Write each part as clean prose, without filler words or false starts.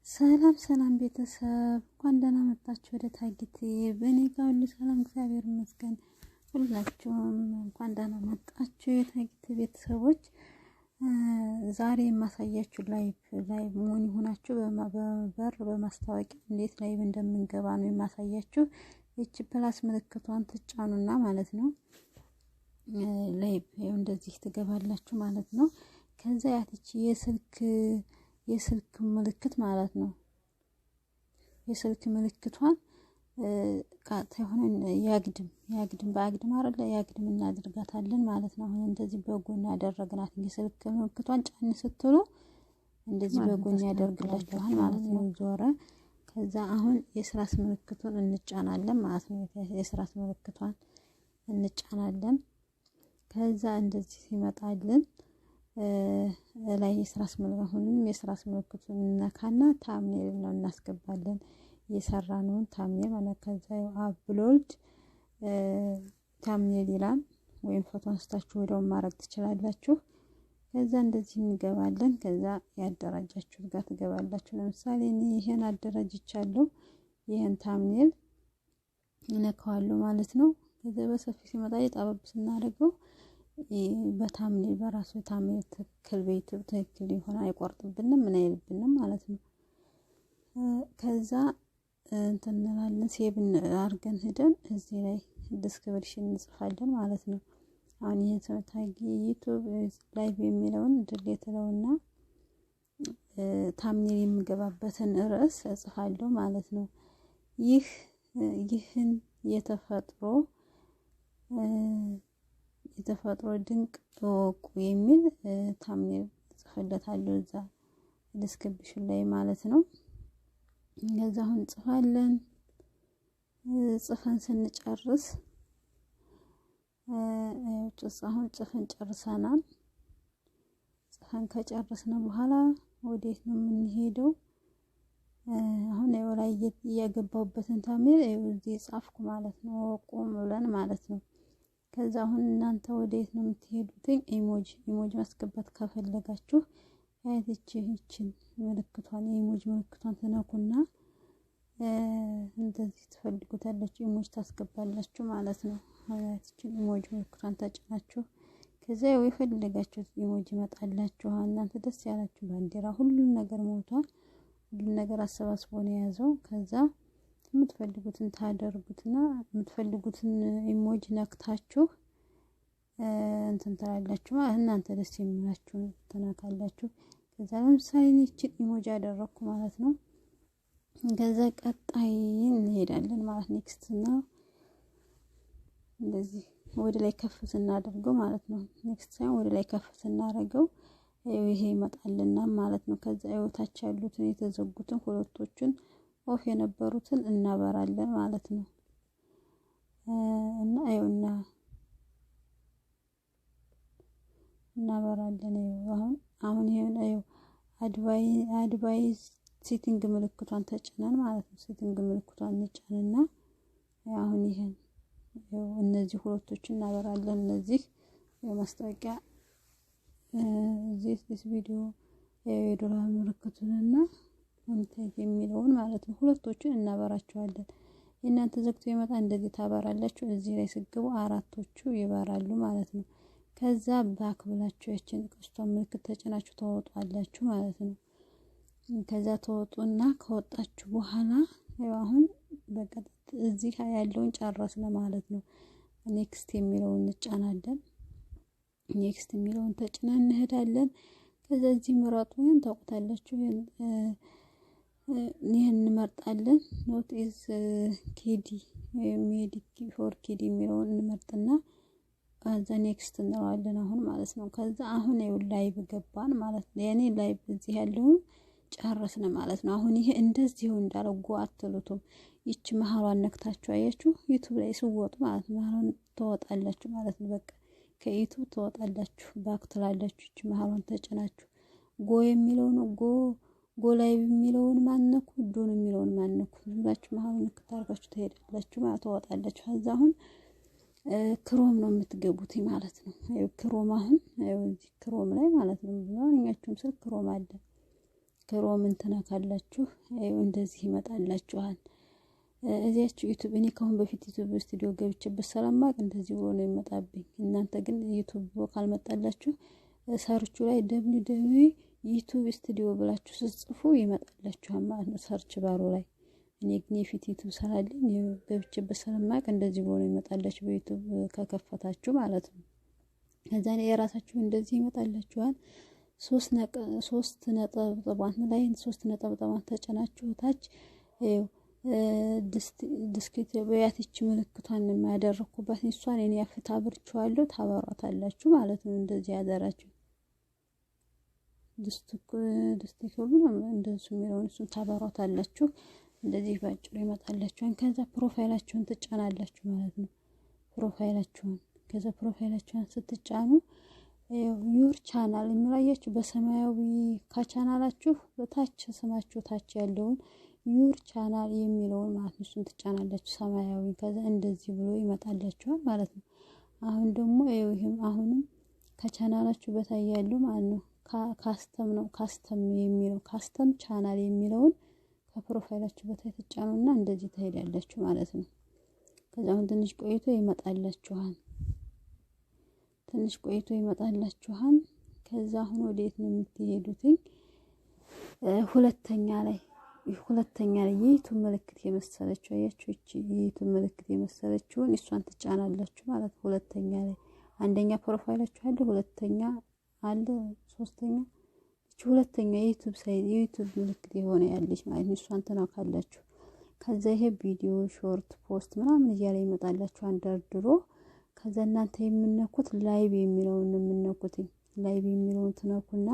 ሰላም ሰላም ቤተሰብ፣ እንኳን ደህና መጣችሁ ወደ ታጊት። በእኔ ጋር ሁሉ ሰላም፣ እግዚአብሔር ይመስገን። ሁላችሁም እንኳን ደህና መጣችሁ የታጊት ቤተሰቦች። ዛሬ የማሳያችሁ live ላይ መሆን ይሆናችሁ በበር በማስታወቂያ እንዴት live እንደምንገባ ነው የማሳያችሁ። ይቺ plus ምልክቷን ትጫኑና ማለት ነው live እንደዚህ ትገባላችሁ ማለት ነው። ከዛ ያትቺ የስልክ ምልክት ማለት ነው። የስልክ ምልክቷን ቃታ የሆነ ያግድም ያግድም በአግድም አይደለ ያግድም እናድርጋታለን ማለት ነው። አሁን እንደዚህ በጎን ያደረግናት የስልክ ምልክቷን ጫን ስትሉ እንደዚህ በጎን ያደርግላችኋል ማለት ነው። ዞረ። ከዛ አሁን የስራስ ምልክቱን እንጫናለን ማለት ነው። የስራስ ምልክቷን እንጫናለን። ከዛ እንደዚህ ሲመጣልን ላይ የስራስ ምልክት አሁንም የስራስ ምልክቱን እንነካና thumbnail ነው እናስገባለን። የሰራነውን thumbnail ማለት ከዛ upload thumbnail ይላል፣ ወይም ፎቶ አንስታችሁ ወዲያው ማድረግ ትችላላችሁ። ከዛ እንደዚህ እንገባለን። ከዛ ያደራጃችሁት ጋር ትገባላችሁ። ለምሳሌ እኔ ይሄን አደራጅቻለሁ። ይሄን thumbnail እነካዋለሁ ማለት ነው። ከዛ በሰፊ ሲመጣ የጠበብ ስናደርገው በ thumbnail በራሱ thumbnail ትክክል በዩቲዩብ ትክክል ይሆን አይቆርጥብንም፣ ምን አይልብንም ማለት ነው። ከዛ እንትን እንላለን፣ save አድርገን ሄደን እዚህ ላይ description እንጽፋለን ማለት ነው። አሁን ይህን ሰው ታጊ ዩቲዩብ live የሚለውን delete ለውና thumbnail የምገባበትን ርዕስ እጽፋለሁ ማለት ነው። ይህን የተፈጥሮ ድንቅ እወቁ የሚል thumbnail ጽፍለታለሁ እዛ description ላይ ማለት ነው። ከዛ አሁን ጽፋለን። ጽፈን ስንጨርስ አሁን ጽፈን ጨርሰናል። ጽፈን ከጨረስን በኋላ ወዴት ነው የምንሄደው? አሁን ይኸው ላይ እያገባሁበትን thumbnail እዚህ ጻፍኩ ማለት ነው። እወቁ ብለን ማለት ነው። ከዛ አሁን እናንተ ወዴት ነው የምትሄዱት? Emoji ማስገባት ከፈለጋችሁ አያትች ይችን ምልክቷን የ emoji ምልክቷን ትነኩና እንደዚህ ትፈልጉታላችሁ፣ emoji ታስገባላችሁ ማለት ነው። አያትችን emoji ምልክቷን ተጭናችሁ ከዛ ያው የፈለጋችሁት emoji ይመጣላችኋል። እናንተ ደስ ያላችሁ ባንዲራ፣ ሁሉም ነገር ሞልቷል። ሁሉም ነገር አሰባስቦ ነው የያዘው። ከዛ የምትፈልጉትን ታደርጉትና የምትፈልጉትን emoji ነክታችሁ እንትን ትላላችሁ ማለት እናንተ ደስ የሚላችሁ ትነካላችሁ። ከዛ ለምሳሌ ይችን emoji አደረኩ ማለት ነው። ከዛ ቀጣይ እንሄዳለን ማለት next ነው። እንደዚህ ወደ ላይ ከፍ ስናደርገው ማለት ነው። Next ሳይሆን ወደ ላይ ከፍ ስናደርገው ይሄ ይመጣልና ማለት ነው። ከዛ ታች ያሉትን የተዘጉትን ሁለቶቹን off የነበሩትን እናበራለን ማለት ነው። እና ይኸውና እናበራለን። ይኸው አሁን ይሄን ይኸው advance setting ምልክቷን ተጭነን ማለት ነው። Setting ምልክቷን እንጫንና አሁን ይሄን እነዚህ ሁለቶችን እናበራለን። እነዚህ የማስታወቂያ this video የዶላር ምልክቱንና monetize የሚለውን ማለት ነው። ሁለቶችን እናበራቸዋለን። የእናንተ ዘግቶ ይመጣ እንደዚህ ታበራላችሁ። እዚህ ላይ ስግቡ አራቶቹ ይበራሉ ማለት ነው። ከዛ back ብላችሁ ያችን ቀስቷን ምልክት ተጭናችሁ ተወጣላችሁ ማለት ነው። ከዛ ተወጡና ከወጣችሁ በኋላ አሁን በቃ እዚህ ያለውን ጨረስን ማለት ነው። Next የሚለውን እንጫናለን። Next የሚለውን ተጭነን እንሄዳለን። ከዛ እዚህ ምረጡ፣ ይሄን ታውቁታላችሁ። ይሄን እንመርጣለን። Not is kid made for kid የሚለውን እንመርጥና ከዛ next እንለዋለን አሁን ማለት ነው። ከዛ አሁን ይኸው live ገባን ማለት ነው። የኔ live እዚህ ያለውን ጨረስን ማለት ነው። አሁን ይሄ እንደዚሁ እንዳረጉ አትሉትም። ይቺ መሀሏን ነክታችሁ አያችሁ፣ ዩቲዩብ ላይ ስወጡ ማለት ነው። መሀሏን ትወጣላችሁ ማለት ነው። በቃ ከዩቲዩብ ትወጣላችሁ፣ back ትላላችሁ። ይቺ መሀሏን ተጭናችሁ go የሚለውን go live የሚለውን ማነኩ፣ done የሚለውን ማነኩ። ዝም ብላችሁ መሀሉን ንክት አድርጋችሁ ትሄዳላችሁ ማለት ትወጣላችሁ። ከዛ አሁን Chrome ነው የምትገቡት ማለት ነው። Chrome አሁን እዚህ Chrome ላይ ማለት ነው። ማንኛችሁም ስልክ Chrome አለ። Chrome ን ትነካላችሁ። እንደዚህ ይመጣላችኋል። እዚያችሁ YouTube እኔ ከአሁን በፊት YouTube Studio ገብቼበት ስለማውቅ እንደዚህ ብሎ ነው ይመጣብኝ። እናንተ ግን YouTube ብሎ ካልመጣላችሁ search ኡ ላይ WW YouTube Studio ብላችሁ ስትጽፉ ይመጣላችኋል ማለት ነው፣ search bar ኡ ላይ። እኔ ግን የፊት YouTube ስላለኝ ገብቼበት ስለማውቅ እንደዚህ ብሎ ነው ይመጣላችሁ፣ በ YouTube ከከፈታችሁ ማለት ነው። ከዛ የራሳችሁ እንደዚህ ይመጣላችኋል። ሶስት ነጠብጣቧን ላይ ሶስት ነጠብጣቧን ተጭናችሁ ታች desktop ያትች ምልክቷን የሚያደረኩባት እሷን እኔ ያፍታ አብርቼዋለሁ። ታበሯታላችሁ ማለት ነው። እንደዚህ ያደራችሁ desktop ነው እንደሱ የሚለውን እሱን ታበሯታላችሁ። እንደዚህ ባጭሩ ይመጣላችኋል። ከዛ profile ኣችሁን ትጫናላችሁ ማለት ነው። profile ኣችሁን ከዛ profile ኣችሁን ስትጫኑ your channel የሚላያችሁ በሰማያዊ ከቻናላችሁ በታች ስማችሁ ታች ያለውን your channel የሚለውን ማለት ነው። እሱን ትጫናላችሁ ሰማያዊ። ከዛ እንደዚህ ብሎ ይመጣላችኋል ማለት ነው። አሁን ደግሞ ይሄም አሁንም ከቻናላችሁ በታች ያለው ማለት ነው custom ነው። custom የሚለው custom channel የሚለውን ከ profile ኣችሁ በታች ትጫኑና እንደዚህ ትሄዳላችሁ ማለት ነው። ከዛ አሁን ትንሽ ቆይቶ ይመጣላችኋል። ትንሽ ቆይቶ ይመጣላችኋል። ከዛ አሁን ወዴት ነው የምትሄዱትኝ? ሁለተኛ ላይ የ YouTube ምልክት የመሰለችው አያችሁ፣ እቺ የ YouTube ምልክት የመሰለችውን እሷን ትጫናላችሁ ማለት ነው። ሁለተኛ ላይ አንደኛ profile ኣችሁ አለ፣ ሁለተኛ አለ፣ ሶስተኛ እቺ ሁለተኛ የ YouTube side የ YouTube ምልክት የሆነ ያለች ማለት ነው። እሷን ትነካላችሁ። ከዛ ይሄ ቪዲዮ፣ short፣ post ምናምን እያለ ይመጣላችሁ አንደርድሮ። ከዛ እናንተ የምነኩት live የሚለውን ነው የምነኩት። Live የሚለውን ትነኩና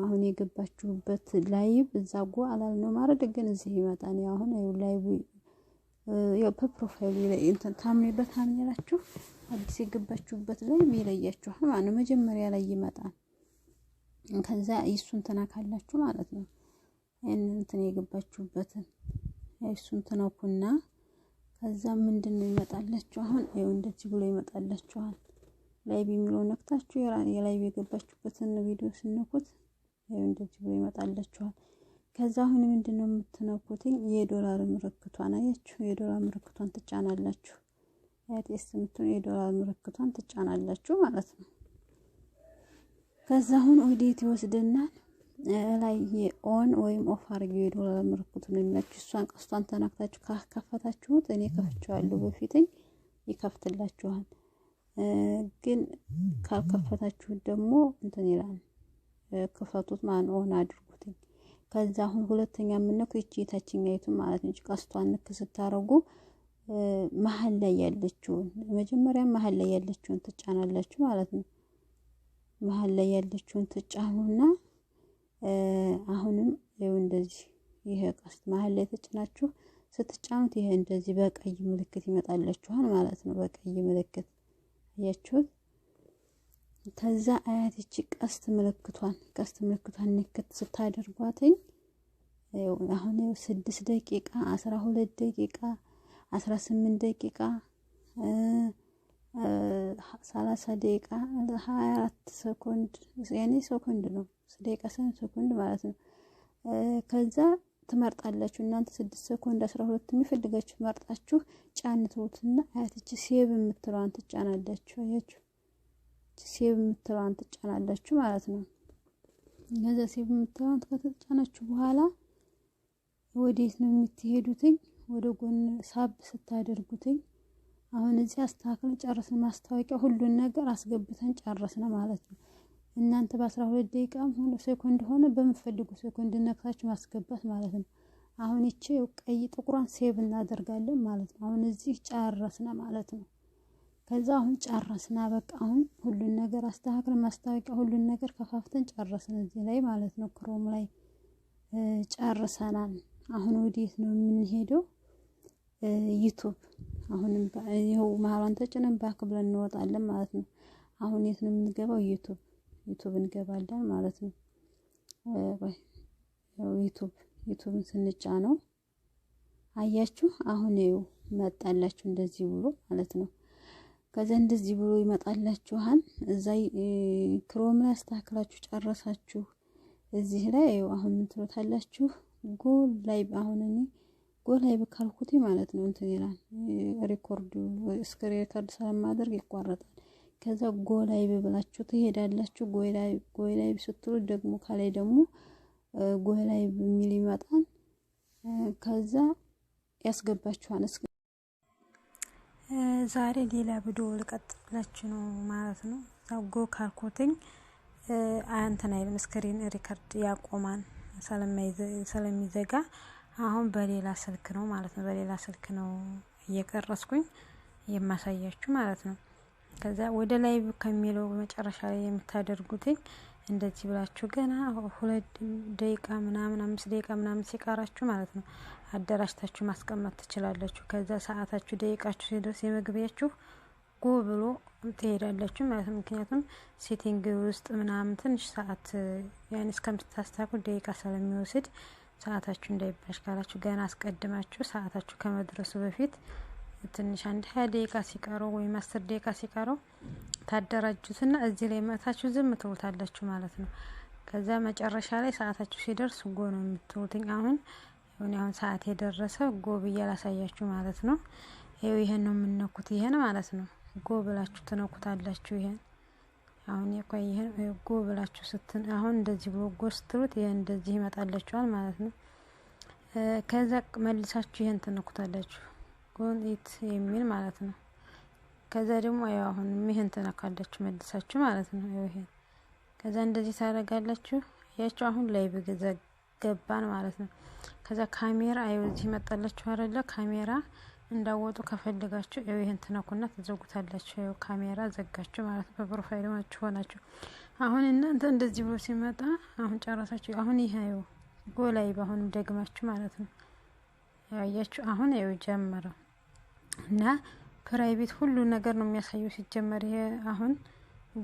አሁን የገባችሁበት live እዛ ጎ አላልነው ማለት ግን እዚህ ይመጣል። አሁን live ያው በ profile ኡ ላይ እንትን ታምኔ በ thumbnail ኣችሁ አዲስ የገባችሁበት live ይለያችኋል ማለት ነው። መጀመሪያ ላይ ይመጣል። ከዛ እሱን ትነካላችሁ ማለት ነው። እንትን የገባችሁበትን እሱን ትነኩና ከዛ ምንድን ነው ይመጣላችሁ? አሁን ይኸው እንደዚህ ብሎ ይመጣላችኋል። Live የሚለውን ነክታችሁ የ live የገባችሁበትን ቪዲዮ ስነኩት ይኸው እንደዚህ ብሎ ይመጣላችኋል። ከዛ አሁን ምንድን ነው የምትነኩትኝ? የዶላር ምልክቷን አያችሁ፣ የዶላር ምልክቷን ትጫናላችሁ። ያት S የምትሆን የዶላር ምልክቷን ትጫናላችሁ ማለት ነው። ከዛ አሁን ወዴት ይወስደናል? ላይ የ on ወይም off አድርጊው የዶላር ምልክቱን ነው የሚላችሁ። እሷን ቀስቷን ተናክታችሁ ካከፈታችሁት፣ እኔ ከፍቼዋለሁ በፊትኝ፣ ይከፍትላችኋል። ግን ካልከፈታችሁት ደግሞ እንትን ይላል። ክፈቱት ማለት on አድርጉትኝ። ከዛ አሁን ሁለተኛ የምነኩ ይቺ የታችኛይቱ ማለት ነው። ቀስቷን ንክ ስታረጉ መሀል ላይ ያለችውን፣ መጀመሪያ መሀል ላይ ያለችውን ትጫናላችሁ ማለት ነው። መሀል ላይ ያለችውን ትጫኑና አሁንም ይኸው እንደዚህ ይሄ ቀስት መሀል ላይ ተጭናችሁ ስትጫኑት ይሄ እንደዚህ በቀይ ምልክት ይመጣላችኋል ማለት ነው። በቀይ ምልክት አያችሁት። ከዛ አያት ይቺ ቀስት ምልክቷን ንክት ስታደርጓትኝ አሁን 6 ደቂቃ፣ 12 ደቂቃ፣ 18 ደቂቃ፣ 30 ደቂቃ፣ 24 ሰኮንድ፣ ያኔ ሰኮንድ ነው፣ ደቂቃ ሳይሆን ሰኮንድ ማለት ነው። ከዛ ትመርጣላችሁ እናንተ 6 ሰኮንድ፣ 12 የሚፈልጋችሁ መርጣችሁ ጫን ትሉትና አያትች save የምትለዋን ትጫናላችሁ። አያችሁ፣ save የምትለዋን ትጫናላችሁ ማለት ነው። ከዛ save የምትለዋን ከተጫናችሁ በኋላ ወዴት ነው የምትሄዱትኝ? ወደ ጎን ሳብ ስታደርጉትኝ አሁን እዚህ አስተካክለን ጨረስን። ማስታወቂያ ሁሉን ነገር አስገብተን ጨረስን ማለት ነው። እናንተ በ12 ደቂቃም ሆነ ሴኮንድ ሆነ በምትፈልጉ ሴኮንድ ነክታችሁ ማስገባት ማለት ነው። አሁን ይቺ ቀይ ጥቁሯን save እናደርጋለን ማለት ነው። አሁን እዚህ ጨረስን ማለት ነው። ከዛ አሁን ጨረስና በቃ አሁን ሁሉን ነገር አስተካክለን ማስታወቂያ ሁሉን ነገር ከፋፍተን ጨረስን እዚህ ላይ ማለት ነው። Chrome ላይ ጨርሰናል። አሁን ወዴት ነው የምንሄደው? YouTube። አሁንም ይኸው መሀሏን ተጭነን back ብለን እንወጣለን ማለት ነው። አሁን የት ነው የምንገባው? YouTube እንገባለን ማለት ነው። YouTube ን ስንጫነው አያችሁ፣ አሁን ይኸው መጣላችሁ እንደዚህ ብሎ ማለት ነው። ከዛ እንደዚህ ብሎ ይመጣላችኋል። እዛ Chrome ላይ አስተካክላችሁ ጨረሳችሁ። እዚህ ላይ አሁን ምን ትሉታላችሁ? Go live። አሁን እኔ go live ካልኩት ማለት ነው እንትን ይላል፣ record screen record ስለማደርግ ይቋረጣል። ከዛ go live ብላችሁ ትሄዳላችሁ። Go live ስትሉ ደግሞ ከላይ ደግሞ go live የሚል ይመጣል። ከዛ ያስገባችኋል። ዛሬ ሌላ ቪዲዮ ልቀጥላችሁ ነው ማለት ነው። እዛው go ካልኩትኝ እንትን አይልም፣ screen record ያቆማል ስለሚዘጋ። አሁን በሌላ ስልክ ነው ማለት ነው። በሌላ ስልክ ነው እየቀረጽኩኝ የማሳያችሁ ማለት ነው። ከዛ ወደ live ከሚለው መጨረሻ ላይ የምታደርጉትኝ እንደዚህ ብላችሁ ገና 2 ደቂቃ ምናምን፣ 5 ደቂቃ ምናምን ሲቀራችሁ ማለት ነው አደራጅታችሁ ማስቀመጥ ትችላላችሁ። ከዛ ሰዓታችሁ ደቂቃችሁ ሲደርስ የመግቢያችሁ go ብሎ ትሄዳላችሁ ማለት ነው። ምክንያቱም setting ውስጥ ምናምን ትንሽ ሰዓት ያን እስከምታስተካክሉ ደቂቃ ስለሚወስድ ሰዓታችሁ እንዳይባሽ ካላችሁ ገና አስቀድማችሁ ሰዓታችሁ ከመድረሱ በፊት ትንሽ አንድ 20 ደቂቃ ሲቀረው ወይም 10 ደቂቃ ሲቀረው ታደራጁትና እዚህ ላይ መታችሁ ዝም ትሉታላችሁ ማለት ነው። ከዛ መጨረሻ ላይ ሰዓታችሁ ሲደርስ go ነው የምትሉትኝ። አሁን አሁን ሰዓት የደረሰ go ብዬ ላሳያችሁ ማለት ነው። ይኸው ይሄን ነው የምነኩት፣ ይሄን ማለት ነው። Go ብላችሁ ትነኩታላችሁ። ይሄን አሁን የቆይ ይሄን go ብላችሁ ስትን አሁን እንደዚህ ብሎ go ስትሉት ይሄን እንደዚህ ይመጣላችኋል ማለት ነው። ከዛ መልሳችሁ ይሄን ትነኩታላችሁ፣ got it የሚል ማለት ነው። ከዛ ደግሞ ያው አሁን ይሄን ትነካላችሁ መልሳችሁ ማለት ነው። ያው ይሄን ከዛ እንደዚህ ታደርጋላችሁ። ያቸው አሁን live ገባን ማለት ነው። ከዛ ካሜራ አይ እዚህ መጣላችሁ አይደለ? ካሜራ እንዳወጡ ከፈለጋችሁ ያው ይሄን ትነኩና ትዘጉታላችሁ። ያው ካሜራ ዘጋችሁ ማለት ነው። በ profile ኣችሁ ሆናችሁ አሁን እናንተ እንደዚህ ብሎ ሲመጣ አሁን ጨረሳችሁ። አሁን ይሄ ያው go live አሁንም ደግማችሁ ማለት ነው። ያያችሁ አሁን ያው ጀመረው እና private ሁሉ ነገር ነው የሚያሳየው። ሲጀመር ይሄ አሁን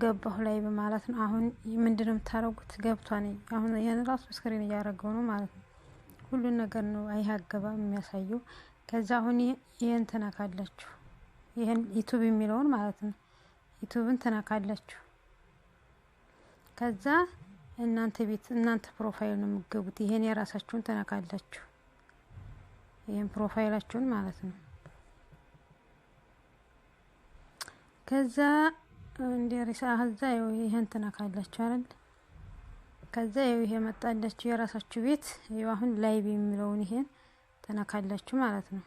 ገባሁ live ማለት ነው። አሁን ምንድነው የምታደርጉት? ገብቷን አሁን ይሄን ራሱ screen እያደረገው ነው ማለት ነው። ሁሉን ነገር ነው አይሀገባ የሚያሳየው። ከዛ አሁን ይሄን ትነካላችሁ። ይሄን YouTube የሚለውን ማለት ነው። YouTube ን ትነካላችሁ። ከዛ እናንተ ቤት እናንተ profile ነው የምትገቡት። ይሄን የራሳችሁን ትነካላችሁ። ይሄን profile ኣችሁን ማለት ነው። ከዛ እንደ ሪሳ ከዛ ይሄን ትነካላችሁ አይደል? ከዛ ይሄ መጣላችሁ የራሳችሁ ቤት። ይኸው አሁን live የሚለውን ይሄን ትነካላችሁ ማለት ነው።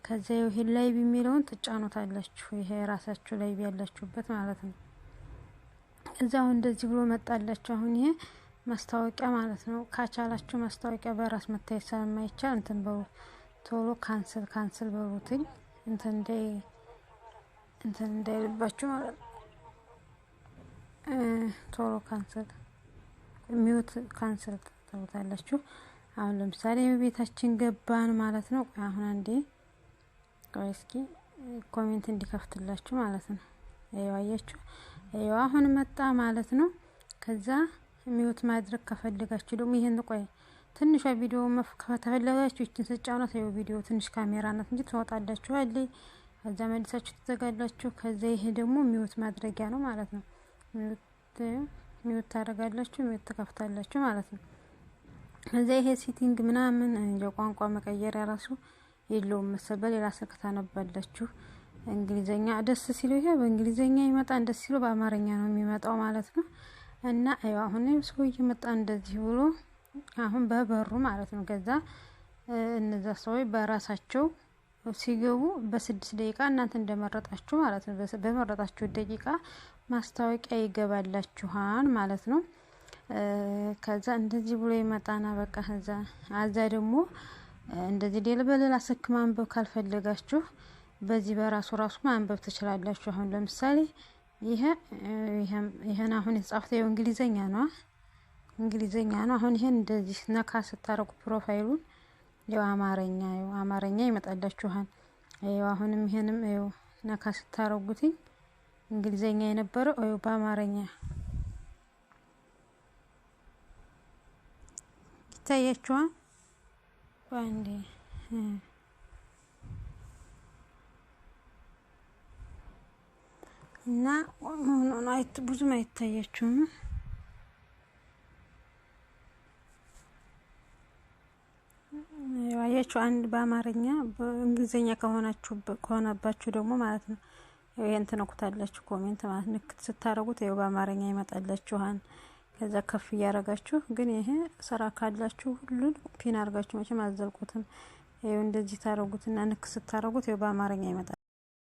ከዛ ይሄ live የሚለውን ትጫኑታላችሁ። ይሄ የራሳችሁ live ያላችሁበት ማለት ነው። ከዛ አሁን እንደዚህ ብሎ መጣላችሁ። አሁን ይሄ ማስታወቂያ ማለት ነው። ካቻላችሁ ማስታወቂያ በራስ መታየት ስለማይቻል እንትን በሉ፣ ቶሎ cancel cancel በሉትኝ እንትን እንዳይልባችሁ ማለት ነው። ቶሎ cancel mute cancel ትሉታላችሁ። አሁን ለምሳሌ ቤታችን ገባን ማለት ነው። ቆይ አሁን አንዴ ቆይ እስኪ comment እንዲከፍትላችሁ ማለት ነው። ይኸው አያችሁ፣ ይኸው አሁን መጣ ማለት ነው። ከዛ mute ማድረግ ከፈለጋችሁ ደግሞ ይሄን ቆይ ትንሿ ቪዲዮ ከፈለጋችሁ ይችን ስጫኗት ይኸው ቪዲዮ ትንሽ ካሜራ ናት እንጂ ትወጣላችሁ አለ። ከዛ መልሳችሁ ትዘጋላችሁ። ከዛ ይሄ ደግሞ mute ማድረጊያ ነው ማለት ነው። Mute ታደርጋላችሁ፣ mute ትከፍታላችሁ ማለት ነው። ከዛ ይሄ setting ምናምን የቋንቋ መቀየሪያ ራሱ የለውም መሰል፣ በሌላ ስልክ ታነባላችሁ። እንግሊዘኛ ደስ ሲለው ይሄ በእንግሊዘኛ ይመጣ፣ ደስ ሲለው በአማርኛ ነው የሚመጣው ማለት ነው። እና ያው አሁን ሰው እየመጣ እንደዚህ ብሎ አሁን በበሩ ማለት ነው። ከዛ እነዛ ሰዎች በራሳቸው ሲገቡ በ6 ደቂቃ እናንተ እንደመረጣችሁ ማለት ነው። በመረጣችሁ ደቂቃ ማስታወቂያ ይገባላችኋል ማለት ነው። ከዛ እንደዚህ ብሎ ይመጣና በቃ ከዛ አዛ ደግሞ እንደዚህ ሌላ በሌላ ስልክ ማንበብ ካልፈለጋችሁ በዚህ በራሱ ራሱ ማንበብ ትችላላችሁ። አሁን ለምሳሌ ይሄን አሁን የተጻፉት ይኸው እንግሊዘኛ ነው፣ እንግሊዘኛ ነው። አሁን ይሄን እንደዚህ ነካ ስታረጉ profile ኡን ያው አማርኛ፣ ያው አማርኛ ይመጣላችኋል። ያው አሁንም ይሄንም ያው ነካ ስታረጉትኝ እንግሊዘኛ የነበረው ያው በአማርኛ ይታያችኋል። አንዴ እና ብዙም አይታያችሁም። አያችሁ አንድ በአማርኛ፣ በእንግሊዝኛ ከሆናችሁ ከሆነባችሁ ደግሞ ማለት ነው ይሄን ትነኩታላችሁ። Comment ማለት ንክት ስታረጉት ይኸው በአማርኛ ይመጣላችኋል። ከዛ ከፍ እያረጋችሁ፣ ግን ይሄ ስራ ካላችሁ ሁሉን pin አርጋችሁ መቼም አዘልቁትም። ይኸው እንደዚህ ታረጉትና ንክ ስታረጉት ይኸው በአማርኛ ይመጣላችኋል።